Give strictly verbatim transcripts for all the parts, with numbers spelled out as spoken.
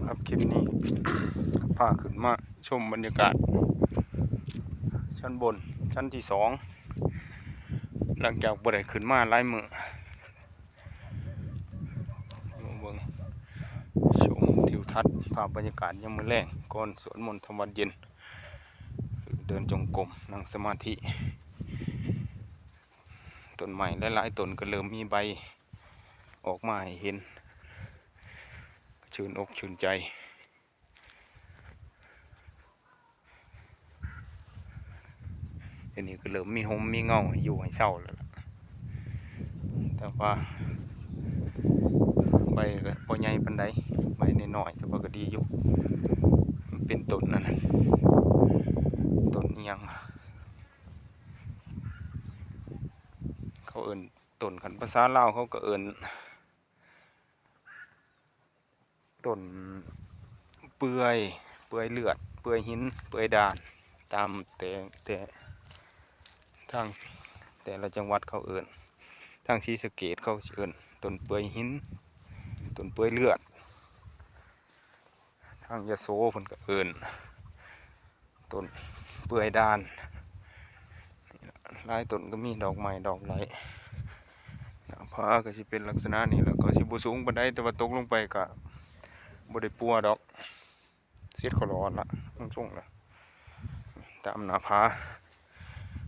ครับ คลิปนี้ พาขึ้นมาชมบรรยากาศ ชั้นบน ชั้นที่สอง หลังจากบ่ได้ขึ้นมาหลายมื้อ มาเบิ่ง ชมทิวทัศน์ ภาพบรรยากาศยามมื้อแลง ก่อนสวดมนต์ทำวัตรเย็น เดินจงกรม นั่งสมาธิ ต้นไม้หลายๆต้นก็เริ่มมีใบออกมาให้เห็น ชื่นอกชื่นใจ เดี๋ยวนี้ก็เริ่มมีฮ่มมีเงาให้อยู่ให้เซาแล้วล่ะ แต่ว่าใบก็บ่ใหญ่ปานใด ใบน้อยๆ แต่ว่าก็ดีอยู่ มันเป็นต้นนั่นน่ะ ต้นอิหยัง เขาเอิ้นต้น คันภาษาลาวเขาก็เอิ้น ต้นเปื่อย เปื่อยเลือด เปื่อยหิน เปื่อยด่าน ตามแต่ แต่ทางแต่ละจังหวัดเขาเอิ้น ทางศรีสะเกษเขาสิเอิ้นต้นเปื่อยหิน ต้นเปื่อยเลือด ทางยโสเพิ่นก็เอิ้น ต้นเปื่อยด่าน หลายต้นก็มีดอกไม้ดอกไหล หน้าผาก็สิเป็นลักษณะนี้ แล้วก็สิบ่สูงปานใด แต่ว่าตกลงไปก็บ่ได้ปัวดอก เสียดขอร้อนละ มันสูงละ ตามหน้าผา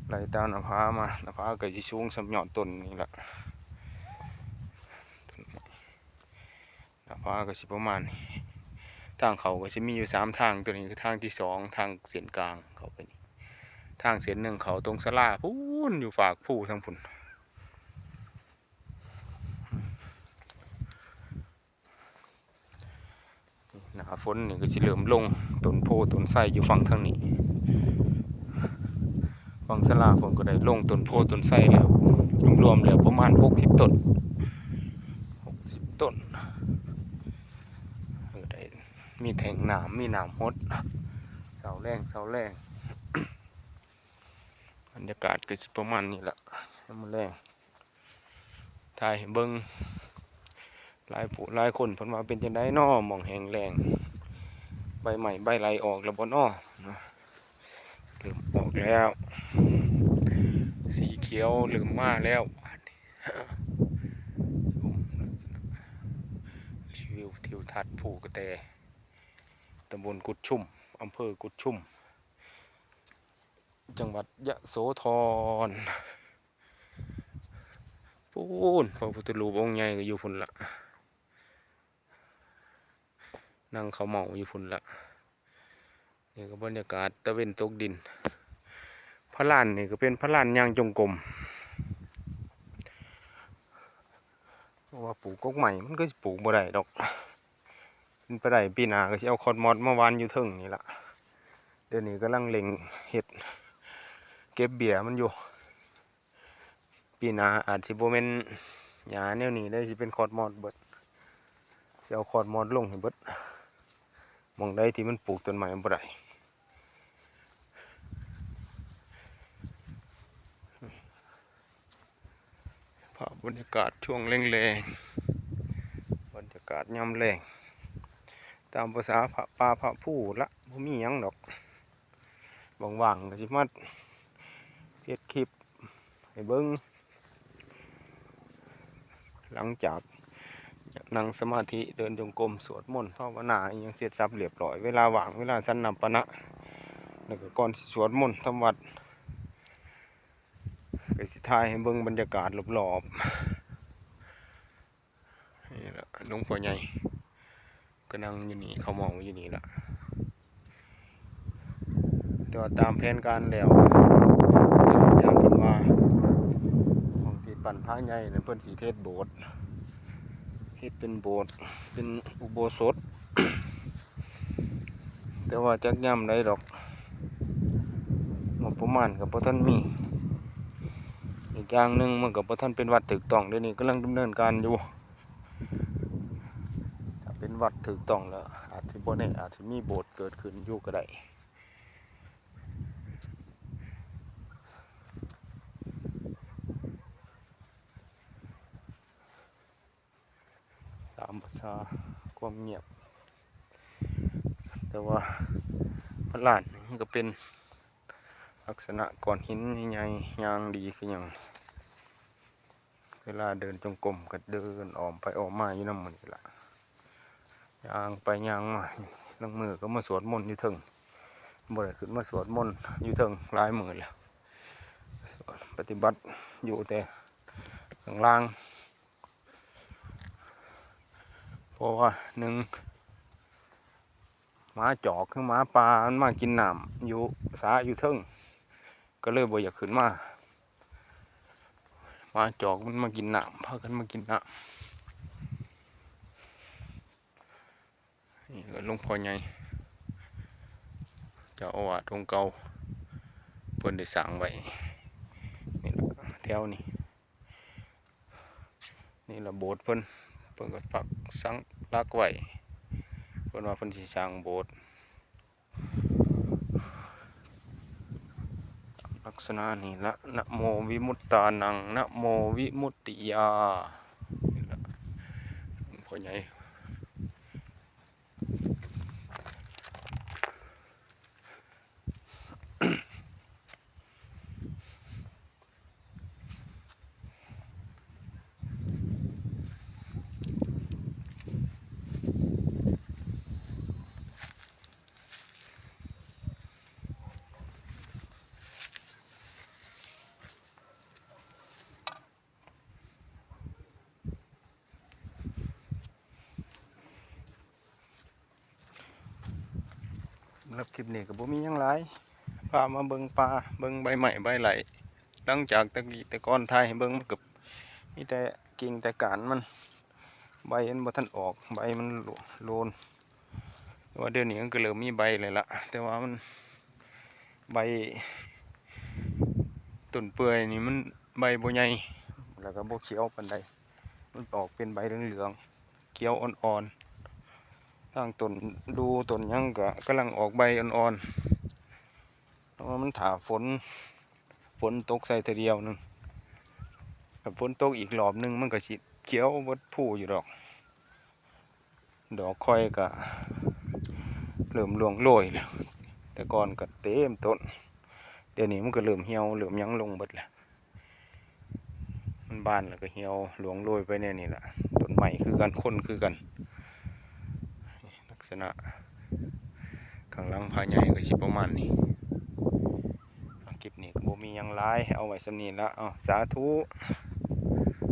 ไล่ตามหน้าผามา หน้าผาก็สิสูงส่ำยอดต้นนี่ละ หน้าผาก็สิประมาณนี้ ทางเข้าก็สิมีอยู่สามทาง ตัวนี้คือทางที่สอง ทางเส้นกลางเข้าไปนี่ ทางเส้นหนึ่งเข้าตรงศาลาพู้น อยู่ฟากภูทางพู้น หน้าฝนนี่ก็สิเริ่มลงต้นโพธิ์ต้นไทรอยู่ฝั่งทางนี้ ฝั่งศาลาผมก็ได้ลงต้นโพธิ์ต้นไทรแล้ว รวมๆแล้วประมาณหกสิบต้น หกสิบต้น เออ ได้มีแท่งน้ำ มีน้ำหด เช้าแลง เช้าแลง บรรยากาศก็สิประมาณนี้ละ ยามมื้อแลง ถ่ายให้เบิ่ง หลายผู้หลายคนเพิ่นว่าเป็นจั่งใดน้อ หม่องแห้งแล้ง ใบไม้ใบไหลออกแล้วบ่น้อ เริ่มออกแล้ว สีเขียวเริ่มมาแล้ว รีวิวทิวทัศน์ภูกระแต ตำบลกุดชุม อำเภอกุดชุม จังหวัดยโสธร พู้น พระพุทธรูปองค์ใหญ่ก็อยู่พู้นละ นั่งเขาเมาอยู่พู้นละ นี่ก็บรรยากาศตะเว็นตกดิน พระลานนี่ก็เป็นพระลานย่างจงกรม เพราะว่าปลูกกกใหม่มันก็สิปลูกบ่ได้ดอก เป็นไปได้ปีหน้าก็สิเอาคอดมอดมาหว่านอยู่เทิงนี่ละ เดี๋ยวนี้กำลังเร่งเฮ็ด เก็บเบี้ยมันอยู่ ปีหน้าอาจสิบ่แม่นหญ้าแนวนี้เด้ สิเป็นคอดมอดเบิด สิเอาคอดมอดลงให้เบิด หม่องใดที่มันปลูกต้นไม้บ่ได้ ภาพบรรยากาศช่วงแลงๆ บรรยากาศยามแลง ตามภาษาพระป่าพระภูละ บ่มีหยังดอก ว่างๆก็สิมาเฮ็ดคลิปให้เบิ่ง หลังจากนั่งสมาธิ เดินจงกรม สวดมนต์ภาวนาอิหยังเสร็จสับเรียบร้อย เวลาว่าง เวลาฉันน้ำปานะ แล้วก็ก่อนสิสวดมนต์ทำวัตร ก็สิถ่ายให้เบิ่งบรรยากาศรอบๆ นี่ละ หลวงพ่อใหญ่ก็นั่งอยู่นี่ เขาเมาอยู่นี่ละ แต่ว่าตามแผนการแล้ว ตามอาจารย์เพิ่นว่า ของที่ปั้นพระใหญ่นั่นเพิ่นสิเฮ็ดโบสถ์ เฮ็ดเป็นโบสถ์ เป็นอุโบสถ แต่ว่าจักยามใดดอก งบประมาณก็บ่ทันมี อีกอย่างหนึ่งมันก็บ่ทันเป็นวัดถูกต้อง เดี๋ยวนี้กำลังดำเนินการอยู่ ถ้าเป็นวัดถูกต้องแล้ว อาจสิบ่แน่ อาจสิมีโบสถ์เกิดขึ้นอยู่ก็ได้ ตามภาษาความเงียบ แต่ว่าพระลานนี่มันก็เป็นลักษณะก้อนหินใหญ่ๆ ย่างดีคือหยัง เวลาเดินจงกรมก็เดินอ้อมไปอ้อมมาอยู่นำหมู่นี่ล่ะ ย่างไปย่างมา ลางมื้อก็มาสวดมนต์อยู่เทิง บ่ได้ขึ้นมาสวดมนต์อยู่เทิงหลายมื้อแล้ว ปฏิบัติอยู่แต่ข้างล่าง เพราะว่าหนึ่ง หมาจอกคือหมาป่ามันมากินน้ำอยู่สาอยู่เทิง ก็เลยบ่อยากขึ้นมา หมาจอกมันมากินน้ำ พากันมากินน้ำ นี่ก็หลวงพ่อใหญ่ เจ้าอาวาสองค์เก่า เพิ่นได้สร้างไว้ นี่ล่ะ แถวนี้ นี่ล่ะโบสถ์เพิ่น เพิ่นก็ปักสักหลักไว้ เพิ่นว่าเพิ่นสิสร้างโบสถ์ ลักษณะนี้ละ นะโมวิมุตตานัง นะโมวิมุตติยา นี่ล่ะ พ่อใหญ่ สำหรับคลิปนี้ก็บ่มีหยังหลาย พามาเบิ่งป่า เบิ่งใบไม้ใบไหล หลังจากแต่กี้แต่ก่อนถ่ายให้เบิ่งมันก็มีแต่กิ่งแต่ก้านมัน ใบมันบ่ทันออก ใบมันโลน แต่ว่าเดี๋ยวนี้มันก็เริ่มมีใบแล้วล่ะ แต่ว่ามัน ใบต้นเปื่อยนี่มันใบบ่ใหญ่ แล้วก็บ่เขียวปานใด มันออกเป็นใบเหลืองๆ เขียวอ่อนๆ ทางต้นดูต้นหยังก็กำลังออกใบอ่อนๆ เพราะว่ามันถ่าฝน ฝนตกใส่เทื่อเดียวหนึ่ง ถ้าฝนตกอีกรอบหนึ่งมันก็สิเขียวเบิดภูอยู่ดอก ดอกข่อยก็เริ่มร่วงโรยแล้ว แต่ก่อนก็เต็มต้น เดี๋ยวนี้มันก็เริ่มเหี่ยว เริ่มหยังลงเบิดแล้ว มันบานแล้วก็เหี่ยวร่วงโรยไปแนวนี้ล่ะ ต้นไม้คือกัน คนคือกัน ลักษณะข้างหลังพระใหญ่ก็สิประมาณนี้ คลิปนี้ก็บ่มีหยังหลาย เอาไว้ส่ำนี้ละ เอา สาธุ